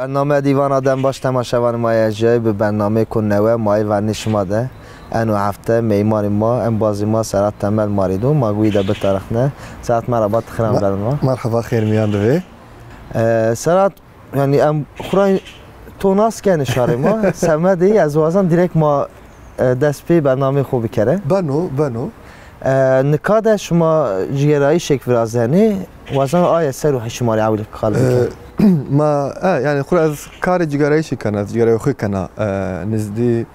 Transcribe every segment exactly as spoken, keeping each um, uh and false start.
Namê Dîvana Dem Baş temaşevanê ma yê ejayî bi bernameyêko newe ma yê vernê şima de. Eno hefte meymanê ma, embazê ma Serhat Temel ma rê do. Ma guyî de bitarixne. Serhat, merhaba, ti xiran bernê ma. Merhaba, xêr mîyan de bê. E, Serhat, yanî em xwu ra to nas kenê şarê ma. Semedê ez wazan direkt ma, e, dest pê bernameyê xo bikere. Beno, beno. E, nika de şima cîgerayîşêk virazenê, wazan aye ser û şima rê ewil qal bike. E, ma, e, yanî xwu ra ez karê cîgerayîşî kena, ez cîgerayê xo kena, e, nizdî,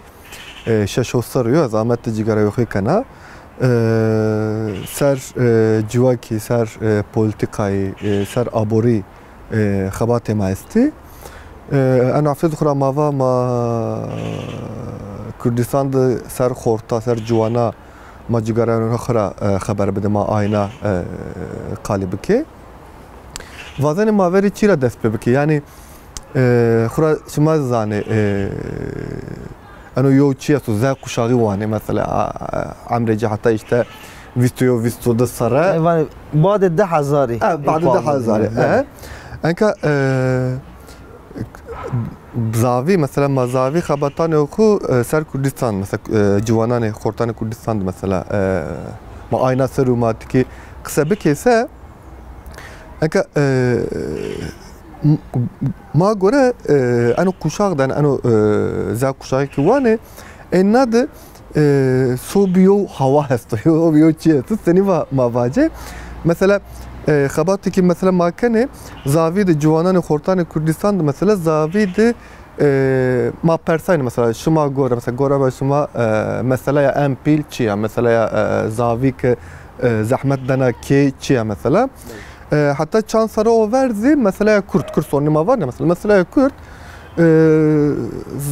e, şeş hewt serrî yo ez ametê cîgerayê xo kena. E, ser, e, civakî, ser, e, polîtîkayî, e, ser aborî, e, xebatê ma estî. E, eno heftê di xwu ra ma va ma Kurdistan de ser xorta, ser ciwana ma cîgerayê xo ra, e, xeber bidê, ma ayna, e, qalî bikê. Vazenê ma verê çî ra dest pê bikê? Yanî, e, xwu ra şima zanê, e, eno yew çî esto, Z kuşağı wanê mesela, a, a, emrê ci heta îşte vîst û yew, vîst û di serre. E, vanê badê di hezarî. E, badê di hezarî, e. Enka, e, zavî, mesela ma zavî xebatanê xwu, e, ser Kurdistan, mesela, e, ciwananê xortanê Kurdistan de mesela, e, ma ayna ser û ma tikî qise bikê se, enka, e, m-, ma gore, e, eno kuşax de, eno, e, Z kuşaxî ki wanê, êna de, e, sobî yew hawa esto, sobî yew çî esto, senî va ma vacê. Mesela, e, xebatê ki mesela ma kenê, zavî de ciwananê xortanê Kurdistan de mesela zavî de, e, ma persaynê mesela şima gore, mesela gore be şima, e, meseleya en pîl çi ya? Meseleya, e, zavî ke, e, zehmet dena kê çi ya mesela? E, heta çand serre over zî meseleya Kurd, Kurd sorunê ma vanê mesela. Meseleya Kurd, e,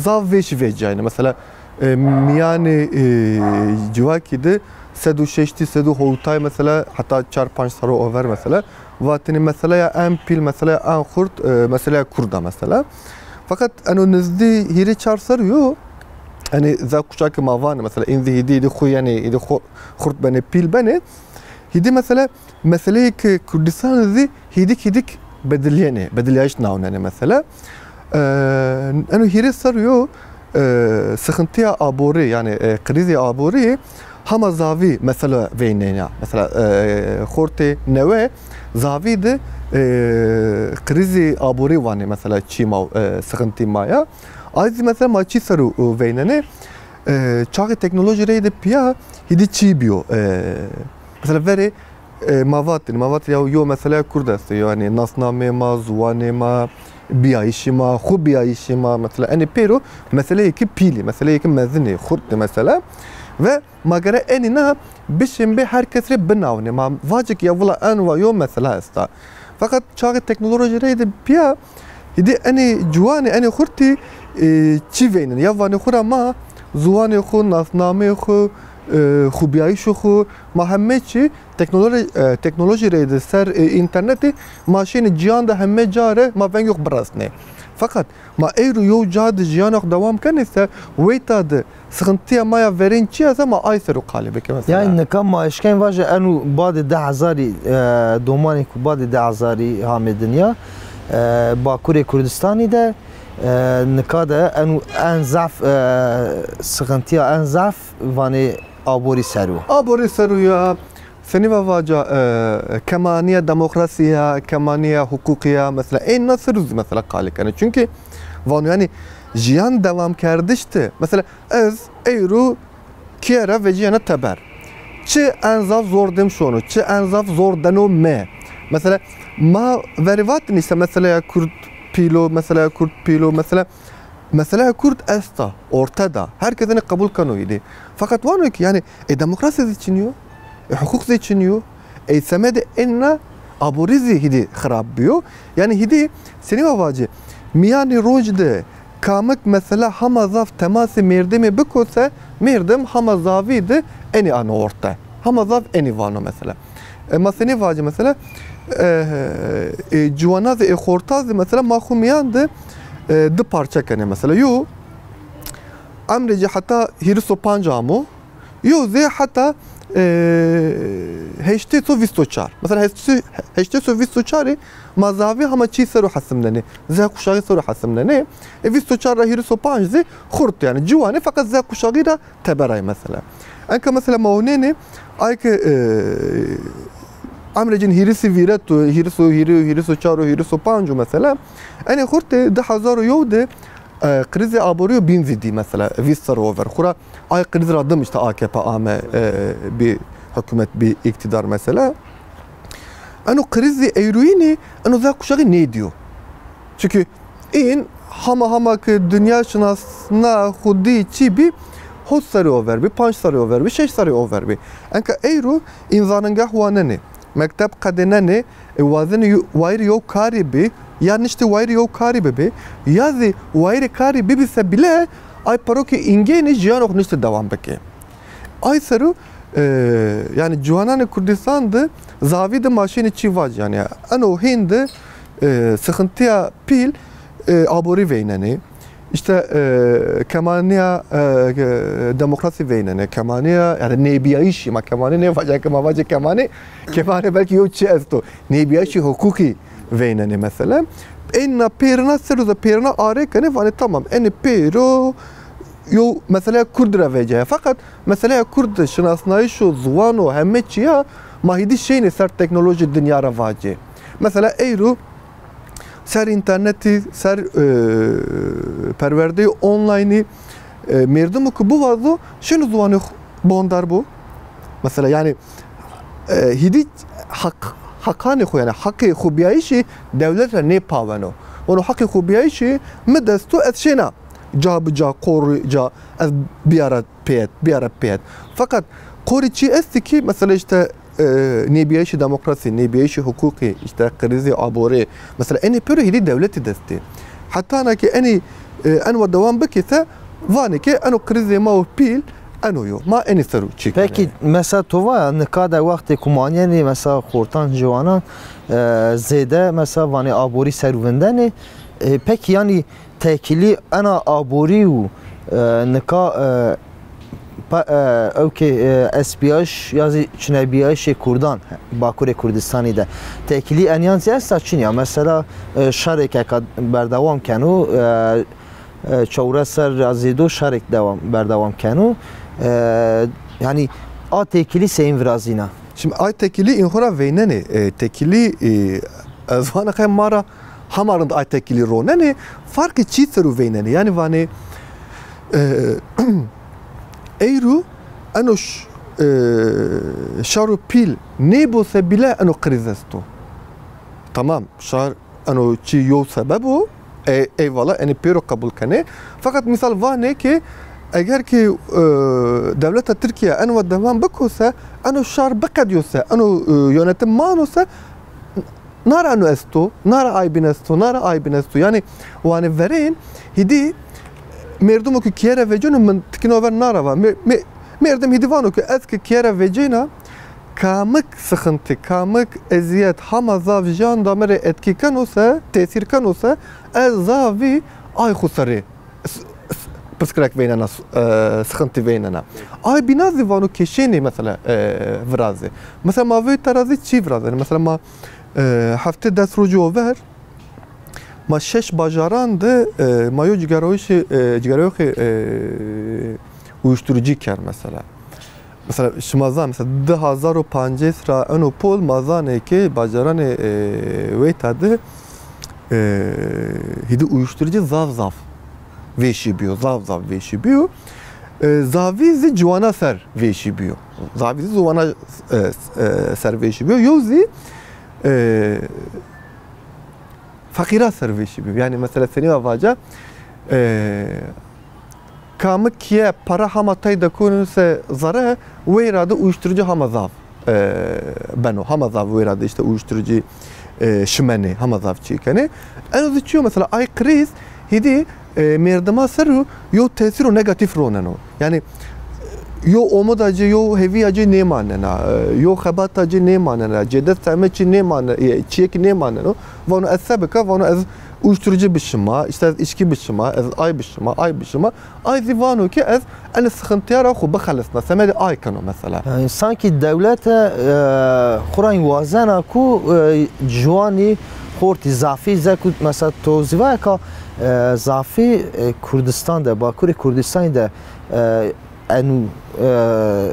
zaf vêşî vecîyayne. Mesela, e, mîyanê, e, civakî de sed û şeştî, sed û hewtay mesela, heta çar panc serre over mesela, vatêne meseleya en pîl, meseleya en xurt, e, meseleya Kurd a mesela. Feqet eno nizdî hîrê çar serrî yo, yanî Z kuşakê ma vanê mesela, în zî hîdî, hîdî xwu yenê, hîdî xu-, xurt benê, pîl benê. Hîdî mesela, meseleyê ki Kurdistan zî hîdik hîdik bedilyenê, bedilyayiş nawnenê mesela. E, eno hîrê serrî yo, e, sıkıntıya aborî, yanî, e, krîzê aborî hama zavî mesela veynena. Mesela, e, xortê newe zavî de, e, krîzê aborî vanê mesela çî ma, e, sıkıntı ma ya. Ay zî mesela ma çî ser o, o veynenê, e, çaxê teknolojî reyde pîya hîdî çî bîyo. E, mesela verê, e, ma vatêne, ma vatêne ya yo meseleya Kurd esto, yanî nasnamê ma, ziwanê ma, bîyayîşê ma, xwu bîyayîşê ma, mesela enê pêro meseleyêkî pîlî, meseleyêkî mezinê, xurtê mesela. Ve ma gere enî na bişên bê her kes rê binawnê. Ma vacê ki ya vila en wa yo mesela esta. Feqet çaxê teknolojî reyde pîya, hîdî enê ciwanê, enê xurtî, e, çî veynenê. Ya vanê xwu ra ma ziwanê xwu, nasnameyê xwu, e, xwubîyayîşê xwu, ma heme çî teknolojî, e, teknolojî reyde ser, e, înternetî ma şênê cîyan de heme ca rê ma vengê xwu biresnê. Feqet ma ewro yew ca de jîyana xwu dewam kenê se, weyta de sıkıntıya ma ya verên çi ya se ma ay ser o qalî bikê mesela. Yanî nika ma eşkên vajê eno badê di hezarî, e, domanê ku badê di hezarî hamê dinya, e, Bakurê Kurdistanî de, e, nika de eno en zaf, e, sıkıntıya en zaf vanê aborî ser o. Aborî ser o ya, senî va vaca, e, kemanîya demokrasî ya, kemanîya huqûqî ya, mesela, ê na ser o zî mesela qalî kenê. Çunkî vano, yanî, jiyan dewamkerdiş de, mesela, ez ewro kîye ra vecîyena teber. Çi en zaf zor dêm şono, çi en zaf zor deno me. Mesela, ma verê vatêne îşte, meseleya Kurd pîl o, meseleya Kurd pîl o, mesela, meseleya Kurd esta, orte da. Her kes enê qebul keno hîdî. Feqet vano ki, yanî, e, demokrasî zî çinî yo, e, huqûq zî çinî yo, e, semedê êna aborî zî hîdî xirab bîyo. Yanî hîdî senî va vacê, mîyanê roj de kamik mesela hama zaf temasê mêrdemê biko se, mêrdem hama zavî de enî ano orte. Hama zaf enî vano mesela. E, ma senî vacê mesela, e, e, ciwana zî, e, xorta zî mesela ma xwu mîyan de, e, di parçe kenê mesela. Yo, emrê ci heta hîris û panc amo, yo zî heta, e, heştê so vîst û çar. Mesela heştê, heştê so vîst û çarî ma zavî hema çî ser o hesimnenê. Zê kuşaxî ser o hesimnenê. E, vîst û çar ra hîris û panc zî xurt yanî. Ciwanê feqet zê kuşaxî ra teberay mesela. Enka mesela ma onenê, ay ke, e, emrê cin hîrisî vîret û, hîris û hîrî û hîris û çar û hîris û panc û mesela. Enê xurtê di hezar û yew de, e, krîzê aborî û bîn zî dî mesela, vîst serrî over. Xura ay krîz ra dim îşte A K P ame, e, bî hukûmet, bî îktîdar mesela. Eno krîzê eyrûyînî, eno zê kuşaxî nêdîyo. Çunkî în hama hama ke dinya şinasna xwu dî çî bî, hot serrî over bî, panc serrî over bî, şeş serrî over bî. Enka eyro în zanîngeh wanenê, mekteb qedênenê, e, wazenê yo-, wayîrê yew karî bî, ya niştê wayîrê yew karî bibê, ya zî wayîrê karî bibî se bîle, ay pero ke în gênê jiyano xwu niştê dewam bikê. Ay serû, e, yanî ciwananê Kurdistan de zavî de ma şênê çî vac yanî. Eno hîn de, e, sixintîya pîl, e, aborî veynenê. Îşte, e, kemanîya, e, e, demokrasî veynenê. Kemanîya, yanî nêbîyayîşî, ma kemanî nêvacê, ke ma vacê kemanî, kemanî belkî yew çi esto. Nêbîyayîşî huqûqî veynenê mesela. Êna pêrina ser o de pêrina arê kenê, vanê tamam, enê pêro yew meseleya Kurd ra vecîya. Feqet meseleya Kurd de şinasnayîş û ziwan û heme çîya ma hîdî şênê ser teknolojî dinya ra vacê. Mesela eyro ser înternetî, ser, e, perwerdeyê onlaynî, e, mêrdimo ke biwazo şêno ziwanê xwu bondar bo. Mesela yanî, e, hîdî heq, heqanê xwu yanî heqê xwubîyayîşî dewlet ra nêpaweno. Vano heqê xwubîyayîşî mi dest o, ez şêna ca bi ca, qor ca ez biyara pêyet, biyara pêyet. Feqet qorî çî estî ki, mesela îşte, e, nêbîyayîşê demokrasî, nêbîyayîşê huqûqî, îşte krîzê aborî, mesela enê pêro hîdî dewletî destî. Heta na ki enî, e, enwa dewam bikê se, vanê ke eno krîzê ma û pîl eno yo. Ma enî ser o çî kenê. Pekî, mesela to va ya, nika de wextê ku ma nîyenê, mesela xortan ciwanan, e, zêde, mesela vanê aborî ser vindenê. E, pekî yanî tekîlî ena aborî û, e, nika, e, pa-, e, ewkê, e, estbîyayîş ya zî çinebîyayîşê kurdan Bakurê Kurdistanî de tekîlî enîyan zî esta çin ya. Mesela, e, şerêk eka berdewam keno, e, e, çewres serr ra zêdo şerêk dewam, berdewam keno. E, yanî a tekîlî seyîn virazîna? Şimdi ay tekîlî în xo ra veynenê. E, tekîlî, e, ez vana qey ma ra hema rind ay tekîlî ronenê, farqê çî ser o veynenê. Yanî vanê, e, eyro eno ş-, e, şar û pîl nêbo se bîle eno krîz esto. Tamam, şar eno çî yew sebeb o, e, eyvallah, enê pêro qebul kenê. Feqet mîsal vanê ke eger ke, e, dewleta Tirkîya enwa dewam biko se, eno şar biqedîyo se, eno, e, yönetim mano se, na ra eno esto, na ra aybîn esto, na ra aybîn esto. Yanî vanê verên hîdî mêrdimo ke kîye ra vecêno, min tikîna over na ra va. Mê-, mê-, mêrdim hîdî vano ke ez ke kîye ra vecêna, kamik sixintî, kamik ezîyet hema zaf jiyanda mi rê etkî keno se, tesîr keno se, ez zavî ay xwu serê s-, s-, pirsgirek veynena, s-, e, sixintî veynena. Ay bîna zî vano ke şênê mesela, e, virazê. Mesela ma veyta ra zî çî virazenê? Mesela ma, e, heftê des rocî over ma şeş bajaran de, e, ma yo cîgerayîşê, e, cîgerayoxê, e, uyuşturucu kerd mesela. Mesela şima zan, mesela di hazar û pancês ra eno pol ma zanê ke bajaranê, e, weyta de, e, hîdî uyuşturucu zaf zaf vêşî bîyo, zaf zaf vêşî bîyo. E, zavî zî ciwana ser vêşî bîyo. Zavî zî ziwana, e, e, ser vêşî bîyo. Yew zî, e, feqîra ser vêşî bîyo. Yanî mesela senî va vaca, e, kamik kîye para hema tay de konu se zere, weyra de uyuşturucu hema zaf, e, beno. Hema zaf weyra de îşte uyuşturucu, e, şimenê, hema zaf çî kenê. Eno zî çi yo mesela ay krîz hîdî, e, mêrdima ser o yew tesîro negatîf roneno. Yanî yew omuda ci, yew hêvîya ci nêmanena, e, yew xebata ci nêmanena, cêde seme çî nêmane-, e, çîyekî nêmaneno. Vano ez se bika, vano ez Uyuşturucu bi şima, işte ez içki bi şima, ez ay bi şima, ay bi şima. Ay zî vano ki ez enê sıkıntıya ra xwu bixelisna. Semedê ay keno mesela. Yani sanki dewlete, e, xwu ra wazena ku, e, ciwanî xortî zafî ze ku mesela to zî vaya ka, e, zafî, e, Kurdistan de, Bakurê Kurdistanî de, e, enû, e,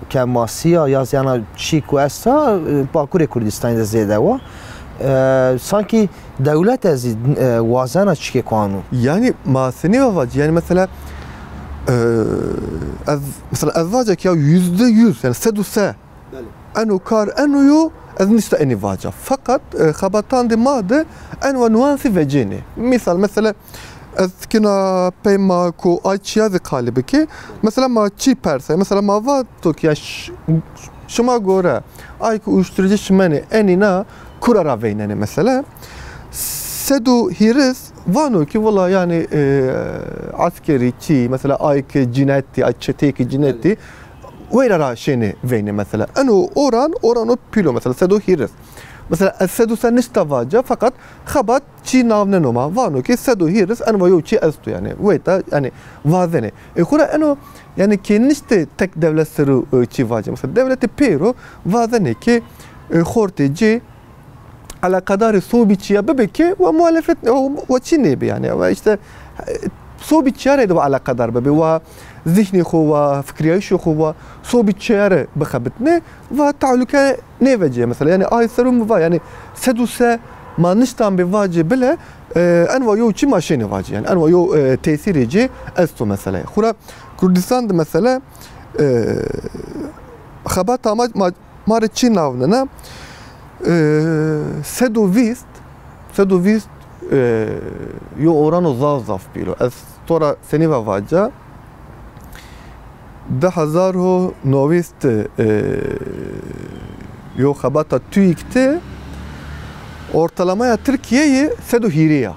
kemasîya ya zî ena çî ku esta, e, Bakurê Kurdistanî de zêde wa. E, sanki dewlete zî, e, wazena çikê ku ano. Yani ma senî va vacî? Yani mesela, e, ez, mesela ez vaca ki ya yüzde yüz, yani sed u se eno kar eno yo, ez nişta enî vaca. Fakat, e, xebatandê ma de en wa nuansî vecênê. Misal, mesela, ez tikina pey ma ku ay çiya zî qalî bikê. Mesela ma çî persay. Mesela ma vato ki ya ş-, şima gore ay ku uyuşturucu şimenê enî na kura ra veynenê mesela. Sed u hîris vano ki wela yani, e, askerî çî, mesela ay ki cinetî, ay çeteyê ki cinetî, weyra ra şênê veynê mesela. Eno oran, oran o pîl o mesela, sed u hîris. Mesela ez sed u se nişta vaca, fakat xebat çî navneno ma. Vano ki sed u hîris en wa yew çî esto yani. Weyta yani vazenê. E, xura eno yani ki niştê tek dewlet ser o, e, çî vace. Mesela dewletê pêro vazenê ki, e, xortê ci eleqedarê sobî çîya bibe ki wa muhalefet, wa, wa çî nêbi yani. Wa işte, e, sobî çîya rê de wa eleqedar bibe, wa zihnê xo, wa fikrîyayîşê xo, wa sobî çîya rê bixebitnê, wa tehlûke nêvecîye mesela. Yani ay ser o mi va yani sed u se ma niştan bê vacê bile, e, en wa yew çî ma şênê vacê yani. En wa yew, e, tesîrê ci esto mesela. Xura Kurdistan de mesela, e, xebata ma, ma Ma rê çi navnena? E, sed û vîst, sed û vîst, e, yo orano zaf zaf pîl o. Ez to ra senî va vaca, di hezar û newîst, e, yo xebata TÜİK de ortalamaya Tirkîyeyî sed û hîrê ya.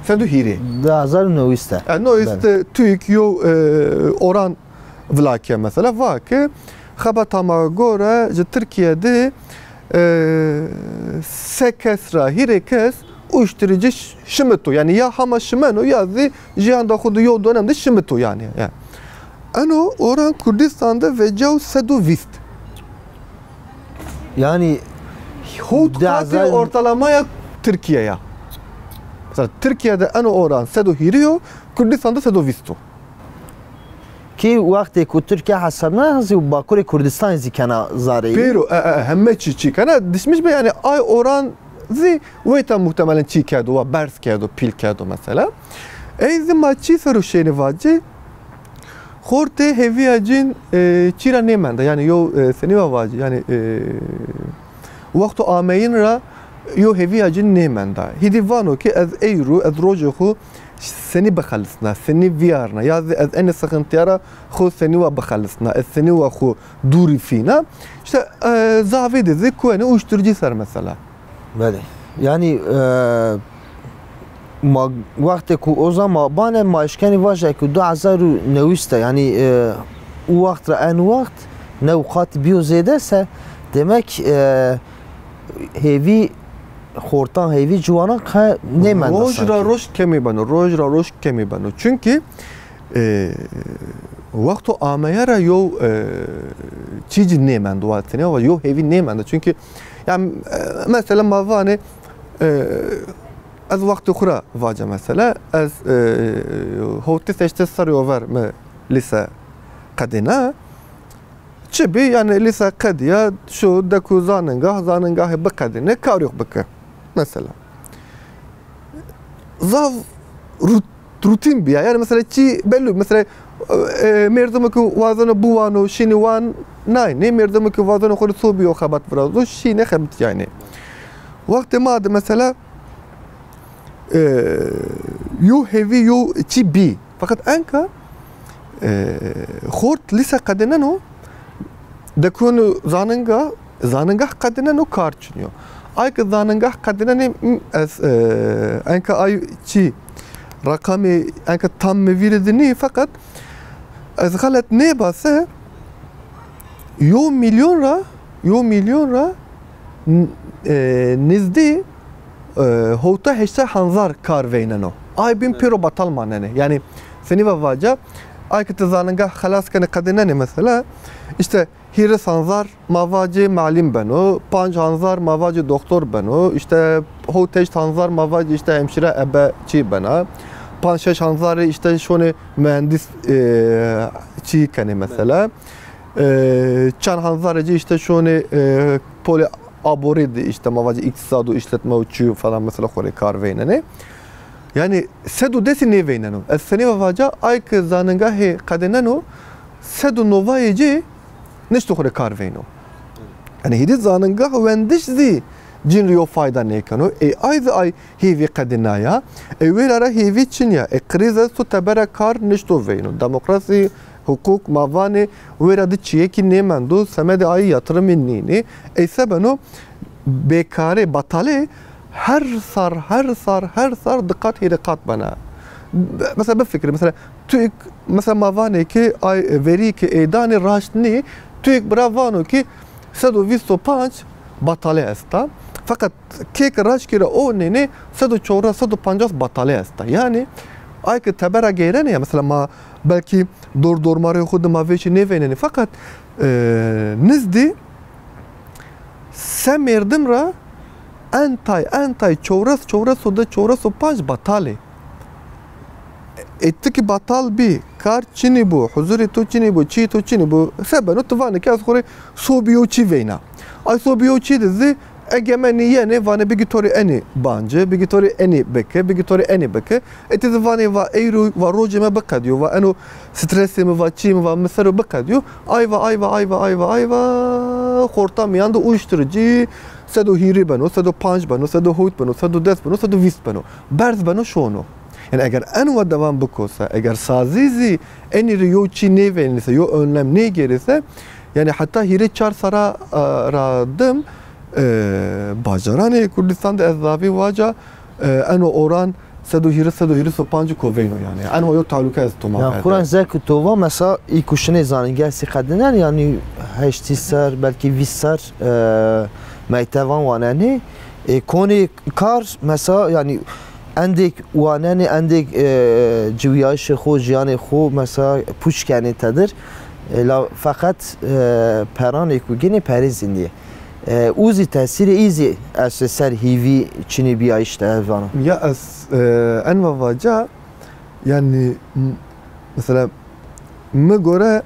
Sed û hîrê. Di hezar û newîst de. E, newîst, belê, TÜİK yo, e, oran vila ke mesela, va ke xebata ma gore ji Tirkîye de, e, se kes ra hîrê kes uyuşturucu ş-, şimito. Yani ya hema şimeno ya zî jiyanda xwu de yo donem de şimito yani. Ya. Eno oran Kurdistan de vecîyaw sed û vîst. Yani hewt qatê ortalamaya Tirkîye ya. Mesela Tirkîye de eno oran sed û hîrê yo, Kurdistan de sed û vîst o. Ki wextê ku Tirkîye hesabna zî û Bakurê Kurdistanî zî kena zareyî. Pêro, e, e, heme çî çî kena, dişmiş be, yani ay oran zî weyta muhtemelen çî kerdo, wa berz kerdo, pîl kerdo mesela. Ey zî ma çî ser o şênê vacî, xortê hêvîya cîn, e, çî ra nêmenda. Yani yo, e, senî wa vacî, yani, e, wexto ameyîn ra yo hêvîya cîn nêmenda. Hîdî vano ki ez ey ru, ez rojê xwu senî bixelisna, senî vîyarna, ya zî ez enê sıkıntıya ra xwu senî wa bixelisna, ez senî wa xwu dûrî fîna. İşte, e, zavê de zî kuenê uyuşturucu ser mesela. Belê. Yani, e, ma wextê ku o zaman ma bane, ma eşkenî vaje ku du hezar û newîs de, yani, e, û wext ra en wext new qat bîyo zêde se, demek, e, hêvî xortan, hêvî ciwanan qe nêmenda sanki. Roj ra roj kemî beno, roj ra roj kemî beno. Çünkü, e, wexto ameye ra yo, e, çî cî nêmendo, wa tenê wa yo hêvî nêmendo. Çünkü, yani, e, mesela ma vanê, e, ez wextê xwu ra vace mesela, ez, e, hewtês heştês serrî over mi lîse qedêna. Çi bî, yani lîse qedîya, şo deku zanîngah, zanîngahê biqedîne, karê xo bike. Mesela. Zaf rut-, rutîn bîya. Yani mesela çî belli, mesela, e, merdimê ke wazeno biwano, şînî wan nayne, merdimê ke wazeno xo rê sobî yo xebat virazo, şîne xebitîyayne. Wextê ma de mesela, e, yo hêvî, yo çî bî. Feqet enka, e, xort lîse qedêneno, dekûno zanînga-, zanîngah qedêneno, kar çinî yo. Ay ke zanîngah qedênenê, m-, ez, e, enka ay çî, reqamê enka tam mi vîrî de nî, feqet ez xelet nêba se, yo milyon ra, yo milyon ra n-, e, nizdî, e, e, howta heşta hanzar kar veyneno. Ay bîn pêro batal manenê. Yanî senî va vaca, ay ki ti zaningah xelas kenê, qedênenê mesela, îşte hîris hanzar ma vacê malim beno, panc hanzar ma vacê doktor beno, îşte howt heşt hanzar ma vacê îşte hemşîre ebe çî bena, panc şeş hanzarî îşte şonê muhendîs, e, çî kenê mesela. E, çend hanzarê ci îşte şonê, e, polê aborî de îşte ma vacê îktîsad û îşletme û çî û falan mesela xo rê kar veynenê. Yanî sed û desî nêveyneno. Ez senî va vaca, ay ki zaningahê qedêneno, sed û novayê ci nişto xo rê kar veyno. Yanî hîdî zaningah wendiş zî cin rê yo fayda nêkeno. Ê ay zî ay hêvî qedînaya. Ê wêra ra hêvî çin ya. Ê krîz esto, tebera kar nişto veyno. Demokrasî, huqûq, ma vanê wêra di çîyekî nêmendo, semedê ayî yatırımî nînî. Ey se beno? Bêkarê, batalê her sar, her sar, her sar di qat, hîrê qat bena. Be-, mesela bifikirê, mesela TÜİK, mesela ma vanê ki ay verî ki ê danê raşt nî, TÜİK bira vano ki sed û vîst û panc batalê esta. Feqet kê ki raşkî ra o nênê, sed û çewres, sed û pancas batalê esta. Yanî ay ki tebera geyrenê ya, mesela ma belkî dor dormarê xo de ma vêşî nêveynenê. Feqet, e, nizdî se merdim ra en tay, en tay çewres, çewres û di, çewres û panc batalê. Ê ti ki batal bî, kar çinî bo, huzurê to çinî bo, çîyê to çinî bo, se beno? Ti vanê ki ez xo rê sobî yo çî veyna. Ay sobî yo çî de zî egemenî yenê, vanê bigî to rê enî bancî, bigî to rê enî bike, bigî to rê enî bike. Ê ti zî vanê va eyro, va rocê mi biqedîyo, va eno stresê mi, va çîyê mi, va mi ser o biqedîyo. Ayva, ayva, ayva, ayva, ayva, xorta mîyan de uyuşturucu sed û hîrî beno, sed û panc beno, sed û hewt beno, sed û des beno, sed û vîst beno. Berz beno, şono. Yanî eger eno wa devam biko se, eger sazî zî enî rê yo çî nêveynî se, yo önlem nêgêrê se, yanî heta hîrê çar serra, e, ra dim, e, bajaranê Kurdîstan de ez zavî vaca, e, eno oran sed û hîris, sed û hîris û panc ko veyno yanî. Eno yo tehlûke esto ma verde. Ya, Quran zek to va, mesela, î ku şinê zanîngeh zî qedînen, yanî heştî ser, belkî vîst ser, e, mektevan wanenê. E, konê kar, mesela, yanî endêk wanenê, endêk, e, ciwîyayîşê xo, jiyanê xo, mesela, pûç kenê tedir. E, la feqet, e, peranê ku gênê perê zî nîyê. E, û zî tesîrê î zî esto ser hîvî çinîbîyayîş de, ez vana. Ya ez, e, en va vaca, yanî, m-, mesela, mi gore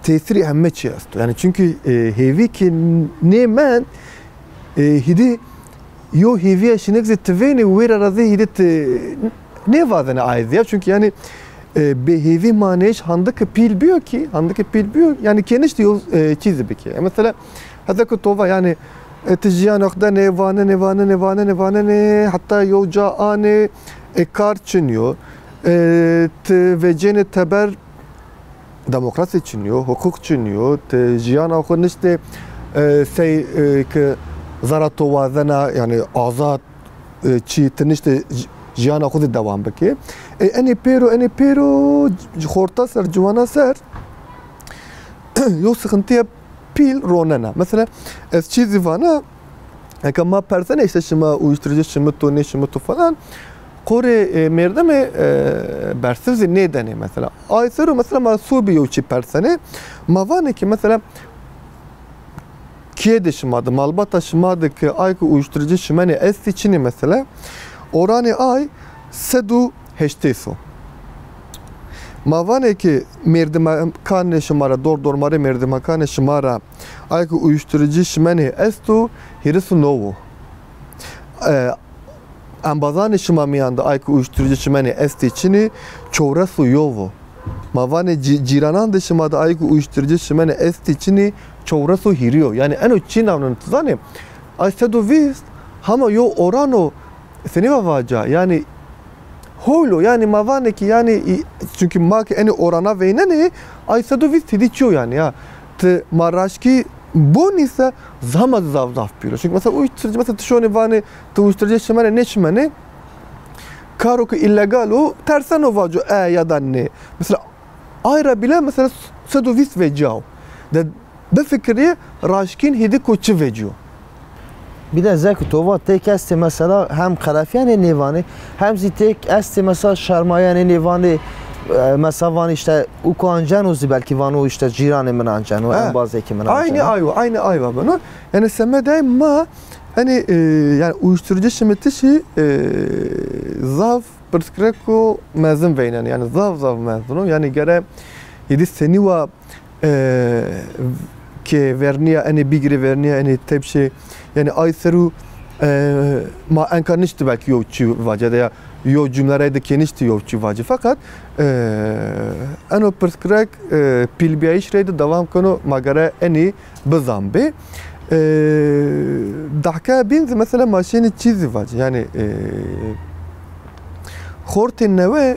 tesîrê heme çî esto. Yanî çunkî, e, hêvî ki nêmend, e, hîdî yo hêvîya şinik zî ti vênê, wêra ra zî hîdî ti nêvazenê aye zî ya. Çunkî yanî, e, bêhêvî manêş handike pîl bîyo kî, handike pîl bîyo, yanî kêniştî yo, e, çî zî bikê. E, mesela, heta ku to va, yanî, e, ti jiyan oxdenê, vanenê, vanenê, vanenê, vanenê, heta yo ca anê, e, kar çin yo, e, ti vecênê teber, demokrasî çin yo, huqûq çin yo, ti jiyana xo niştê, e, sey, e, ki zara to wazena, yanî azad, e, çî ti niştê ji-, jiyana xo zî dewam bikê. E, enê pêro, enê pêro xorta ser, ciwana ser yo sixintîya pîl ronena. Mesela, ez çî zî vana, eke ma persenê îşte şima uyuşturucu şimito, nêşimito falan, qorê, e, mêrdimê, e, bersiv zî nêdenê mesela. Ay ser o mesela ma sobî yo çî persenê, ma vanê ki mesela kîyê de şima de, malbata şima de ki ay ki uyuşturucu şimenê estî çinî mesela, oranê ay sed û heştês o. Ma vanê ki mêrdimekanê şima ra, dor dormarê mêrdimekanê şima ra ay ki uyuşturucu şimenê esto, hîris û new o. E, embazanê şima mîyan de ay ki uyuşturucu şimenê estî çinî, çewres û yew o. Ma vanê cî-, cîranan de şima de ay ki uyuşturucu şimenê estî çinî, çewres û hîrî yo. Yanî eno çî navneno ti zanê? Ay sed û vîst hama yo oran o, senî va vaca, yanî hol o, yanî ma vanê ki, yanî, î, çunkî ma ki enê orana veynenê, ay sed û vîst hîdî çi yo yanî ya. Ti ma raşkî bonî se, hama zaf zaf pîl o. Çunkî mesela uyuşturucu, mesela ti şonê vanê, ti uyuşturucu şimenê nêşimenê, karo ki îlegal o, terseno vaco e ya da nê. Mesela ay ra bîle mesela sed û vîst vecîyaw. De bifikirî raşkîn hîdî ko çi vecîyo. Bir de zek to va têk estê mesela hem qerefîyenê nêvanê, hem zî têk estê mesela şermayenê nêvanê, e, mesela vanê işte uko anceno zî belkî vano işte cîranê min anceno, embazêkê min anceno. Aynı ayva, aynı ayva beno. Yani semedê ma, hani, e, yani uyuşturucu şimitişî, e, zaf pirsgirêko mezin veyneno. Yani zaf zaf mezin o. Yani gere hîdî senî wa e, ke vernîya enê bigirê, vernîya enê tepşê, yani ay ser û, e, ma enka niştî belkî yew çî vacê de ya yew cumle reyde ke niştî yew çî vacê. Feqet, e, eno pirsgirêk, e, pîlbîyayîş reyde dewam keno, ma gere enî bizanbê. E, dahka bîn zî mesela ma şênî çî zî vacê. Yani, e, xortê newe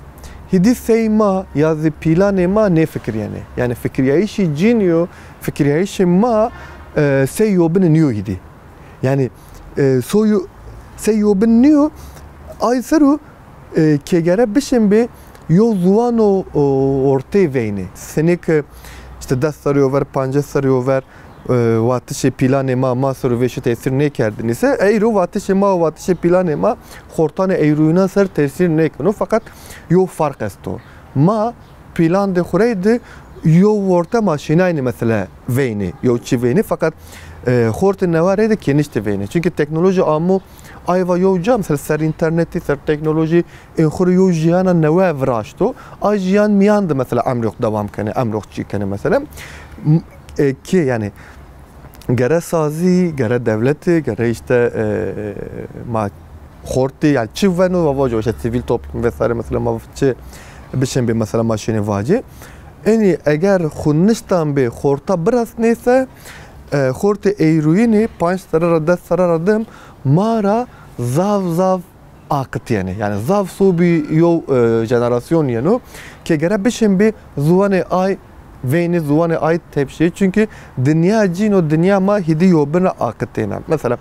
hîdî sey ma ya zî pîlanê ma nêfikirîyenê. Yani fikirîyayîşê cînî yo, fikirîyayîşê ma, e, sey yobînî nîyo hîdî. Yani, e, soyu, sey yobînî nîyo, ay ser û, e, ke gere bişên bê yew ziwano, o, ortê veynê. Senê ke işte des serrî yo ver, pancês serrî yo ver, e, vatişê pîlanê ma, ma ser û vêşî tesîr nêkerdinîse, eyro vatişê ma û vatişê pîlanê ma xortanê eyrûyînan ser tesîr nêkeno. Feqet yew farq esto. Ma pîlandê xwu reyde yew worte ma şînaynî mesela veynî, yew çî veynî, feqet, e, xortê newe reyde kêniştî veynî. Çunkî teknolojî amo ayva yew ca, mesela ser înternetî, ser teknolojî, ê xwu rê yew jîyana newe viraşto. A jîyan mîyan de mesela emrê xwu dewam kenê, emrê xwu çî kenê mesela. M-, e, kê, yani, gere sazî, gere dewletî, gere işte, e, ma xortî, yani çi veno, va vaco işte sivîl toplum vesaire, mesela ma çi bişên bê, mesela ma şênê vacê. Enî eger xwu niştan bê xorta biresnê se, e, xortê eyrûyînî panc serre ra, des serre ra dim ma ra zaf zaf aqitîyenê. Yani zaf sobî yew, e, jenerasyon yeno ke gere bişên bê ziwanê ay veynî, ziwanê ay tepşê. Çunkî dinya cîn û dinya ma hîdî yobîn ra aqitêne. Mesela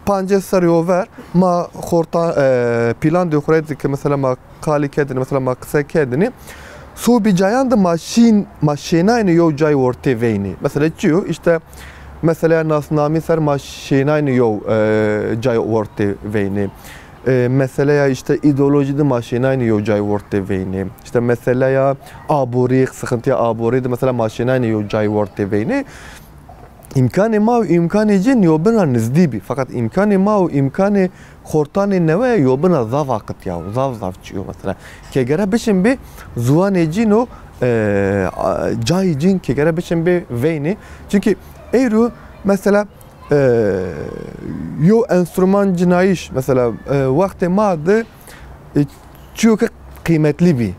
pancês serrî yo ver ma xorta, e, pîlandê xwu reyde ke mesela ma qalî kerdinî, mesela ma qise kerdinî, sobî cayan de ma şîn, ma şênaynî yew cay ortê veynî. Mesela çi yo? İşte meseleya nasnamî ser ma şênaynî yew, e, cay ortê veynî. E, meseleya işte îdeolojî de ma şênaynî yew cay ortê veynî. İşte meseleya aborî, sıkıntıya aborî de mesela ma şênaynî yew cay ortê veynî. Îmkanê ma û îmkanê cîn yobîn ra nizdî bî. Feqet îmkanê ma û îmkanê xortanê newe yobîn ra zaf aqitîyawo, zaf zaf çi yo mesela. Ke gere bişên bê ziwanê cîn û, e, a, cayê cîn ke gere bişên bê veynî. Çunkî eyro mesela, e, yew enstrûman cinayîş mesela, e, wextê ma de, e, çîyo ke qîmetlî bî.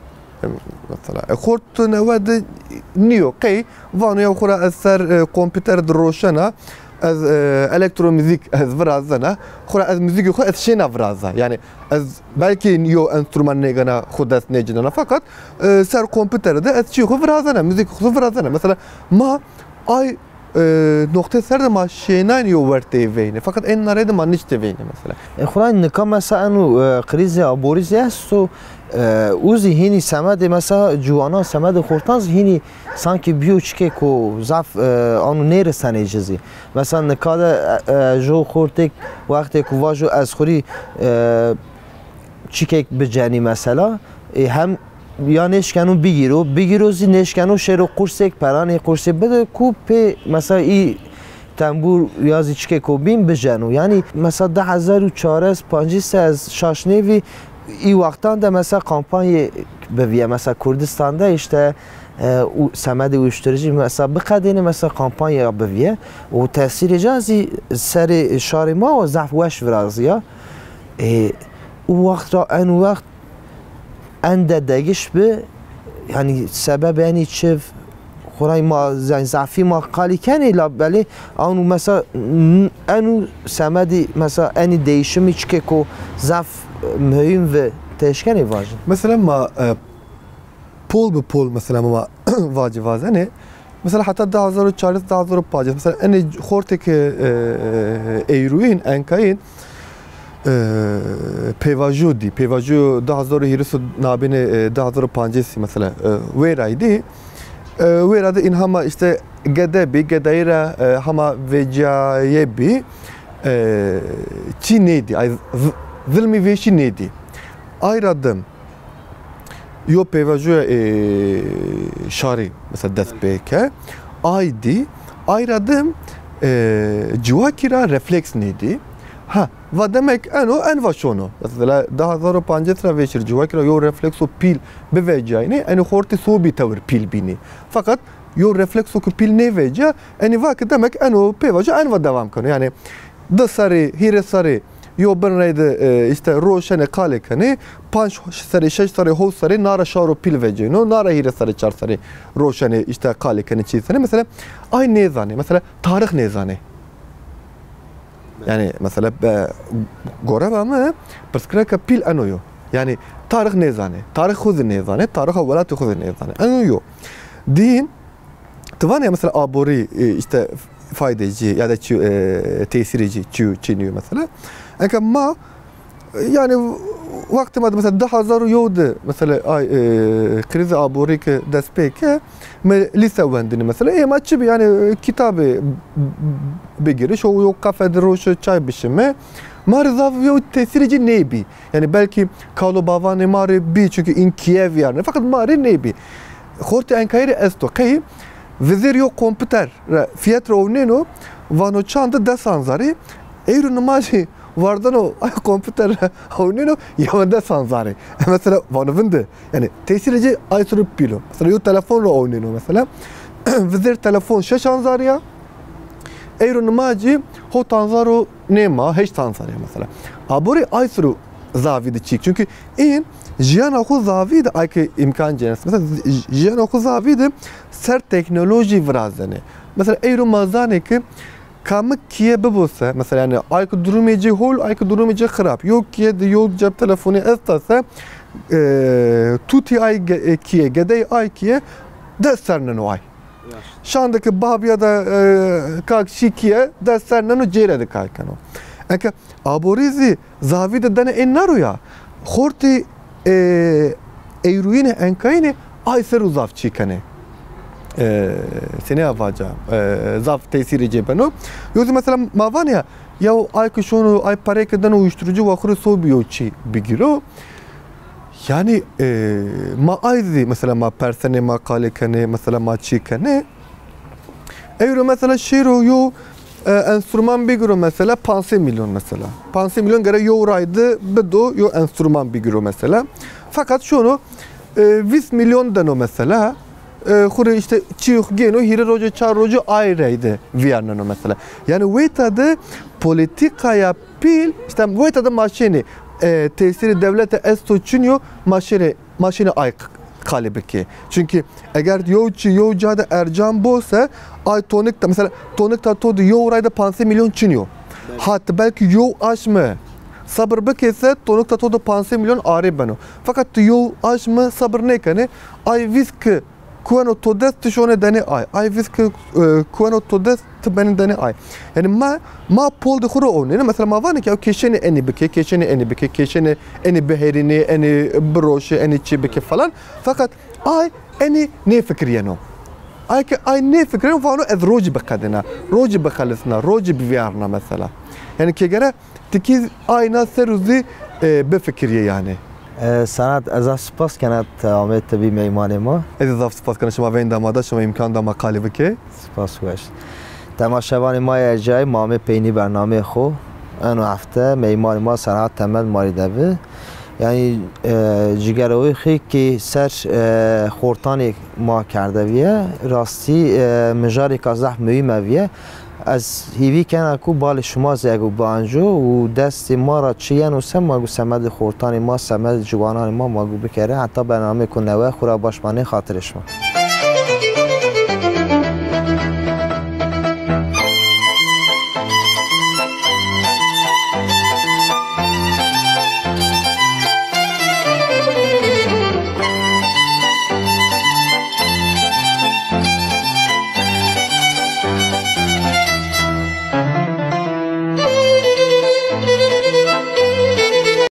Mesela, e, xortê newe de nîyo. Qey vano ya xwu ra ez ser, e, kompîter de roşena, ez, e, elektromuzîk ez virazena, xwu ra ez muzîkê xwu ez şêna viraza. Yani ez belkî yew enstrûman nêgena xwu dest nêcinena, feqet, e, ser kompîter de ez çîyê xwu virazena, muzîkê xwu virazena. Mesela ma ay, e, noqtê ser de ma şênaynî yew wertê veynî. Feqet ên nare de ma niştê veynî mesela. E, xwura nika mesela eno, e, krîzê aborî zî esto, e, û zî hînî semedê mesela ciwanan, semedê xortan zî hînî sankî bîyo çikêko zaf, e, ano nêrisenê ci zî. Mesela nika de, e, e, jo xortêk wextê ku vajo ez xwurî, e, çikêk bicenî mesela, e, hem ya nêşkeno bigîro, bigîro zî nêşkeno şêro qursêk, peranê qursê bide ku pê mesela î tembûr ya zî çikêko bîn bijeno. Yanî mesela di hezar û çar ez pancîs ez şaş nêvî, î wextan de mesela kampanyê bivîye. Mesela Kurdistan de işte, e, û semedê uyuşturucu mesela biqedêne, mesela kampanya bivîye. Û tesîrê ca zî serê şarê ma o zaf weş virazîya. E, û wext ra en wext en de degiş bi, yanî sebebê enî çi, xurayê ma, yanî zafî ma qalî kenê, la belê anu mesela n-, enu semedî mesela enî değişimî çikêko zaf, e, muhîm vi ti eşkenê vajî. Mesela ma, e, pol bi pol mesela ma vacî vazenê. Mesela heta di hezar û çardeh, di hezar û pancês. Mesela enê xortêk, e, e, eyrûyîn, enkayîn, e, pêvajo dî. Pêvajo di hezar û hîris û nabênê, e, di hezar û pancêsî mesela, e, wêrayî dî. E, wêra de în hema işte gede bî, gedayî ra, e, hema vecîyaye bî. E, çî nêdî, ay z-, zilmî vêşî nêdî. Ay ra dim yo pêvajoya, e, şarî mesela dest pê ke, ay dî, ay ra dim, e, ciwakî ra refleks nêdî. Ha, va demek eno, en va şono. Mesela di hezar û pancês ra vêşir ciwakî ra yo reflekso pîl bivecîyayne, enî xortî sobî tewir pîl bînî. Feqet yo reflekso ke pîl nêvecîya, enî va ke demek eno pêvajo, en va dewam keno. Yanî di serrî, hîrê serrî yo bin reyde, e, îşte roşenê qalê kenê, panc serrî, şeş serrî, hewt serrî na ra şaro pîl vecêno, na ra hîrê serrî, çar serrî roşenê îşte qalê kenê çî senê. Mesela ay nêzanê, mesela tarix nêzanê. Yanî mesela be, goreba mi pirsgirêka pîl eno yo. Yanî tarix nêzanê, tarix xwu zî nêzanê, tarixa welatê xwu zî nêzanê. Eno yo. Dîn, ti vanê ya mesela aborî, e, îşte faydê ci ya da çi, e, tesîrê ci çi, çinî yo mesela. Enka ma, e, yanî wextê ma de mesela di hezar û yew de mesela ay, e, krîzê aborî ke dest pê ke, mi lîse wendinî mesela. Ê ma çi bî yanî, e, kitabê bigirî, şo yo kafe de roşo çay bişime. Ma rê zaf yo tesîrê ci nêbî. Yanî belkî kal û bavanê ma rê bî, çunkî în kîye vîyarnê. Feqet ma rê nêbî. Xortê enkayî rê esto. Qey vizêr yo komputer ra fiyet ra ownêno, vano çand, des hanzarî. Ewro nimajî wardeno ay komputer ra ownêno, yewendes hanzarî. Mesela vano vinde. Yanî tesîrê ci ay siro pîl o. Mesela yo telefon ra ownêno mesela. Vizêr telefon şeş hanzarî ya. Ewro nimajî hot hanzar û nê ma, heşt hanzar ya mesela. Aborî ay siro zavî de çîk. Çunkî în jiyana xwu zavî de ay ke îmkan cênes. Mesela j-, jiyana xwu zavî de ser teknolojî virazenê. Mesela ewro ma zanê ke kamik kîye bibo se, mesela yanî ay ke durumê ci hol, ay ke durumê ci xirab. Yo kîye de yo ceb telefonî esta se, e, tutî ay ge-, e, kîye, gedey ay kîye, dest ser neno ay. Şande ke bab ya da, e, kak şî kîye, dest ser neno, cêre de kay keno. Eke aborî zî zavî de dene ê naro ya. Xortî, e, eyrûyîne enkayîne ay ser û zaf çî kenê. E, senî ya vaca, e, zaf tesîrê ci beno. Yo zî mesela ma vanê ya, ya ay ke şono, ay perê ke deno uyuşturucu, wa xwu rê sobî yo çî bigîro. Yanî, e, ma ay zî, mesela ma persenê, ma qalê kenê, mesela ma çî kenê. Ewro mesela şêro yo, e, enstrûman bigiro mesela, pansê milyon mesela. Pansê milyon gere yo ray de bido yo enstrûman bigiro mesela. Feqet şono, e, vîst milyon deno mesela. E, xwu rê îşte çî gêno, hîrê roce, çar roce ay reyde vîyarneno mesela. Yanî weyta de polîtîkaya pîl, îşte weyta de ma şênê, e, tesîrê dewlete esto çin yo, ma şênê, ma şênê ay q-, qalî bikê. Çunkî eger yew çî yew ca de ercan bo se, ay tonik de, mesela tonikta to de yew ray de pansê milyon çin yo. Ha ti belkî yew aşme sebir bikê se, tonikta to de pansê milyon arê beno. Feqet ti yew aşme sebir nêkenê, ay vîst ke kuweno to dest ti şonê denê ay. Ay vîst ke, e, kuweno to dest ti benê denê ay. Yanî ma, ma pol de xwu ro ownêne. Mesela ma vanê ke ew kê şênê enî bikê, kê şênê enî bikê, kê şênê enî biherînê, enî biroşê, enî çî bikê falan. Feqet ay enî nêfikirîyeno. Ay ke ay nêfikirîyeno, vano ez rocî biqedîna, rocî bixelisna, rocî bivîyarna mesela. Yanî kê gere ti kî ayna ser û zî, e, bifikirîyê yanî. E, Senat, ez zaf spas kena ti amê ti bî meymanê ma. Ez zî zaf spas kena şima veyndê ma da, şima îmkan da ma qalî bikê. Spas weş. Temaşevanê ma yê erjayî, ma amê peynî bernameyê xo. Eno hefte meymanê ma Senat Temel ma rê de bi. Yanî, e, cigeroyê xo kî ser, e, xortanê ma kerde vîye. Rastî, e, mijarêka zaf muhîm vîye. Ez hîvî kena ku balê şima zî ego bianco û destê ma ra çi yeno se, ma gu semedê xortanê ma, semedê ciwananê ma, ma gu bikerê. Heta bernameyêko newe xwu ra baş manê, xatirê şima.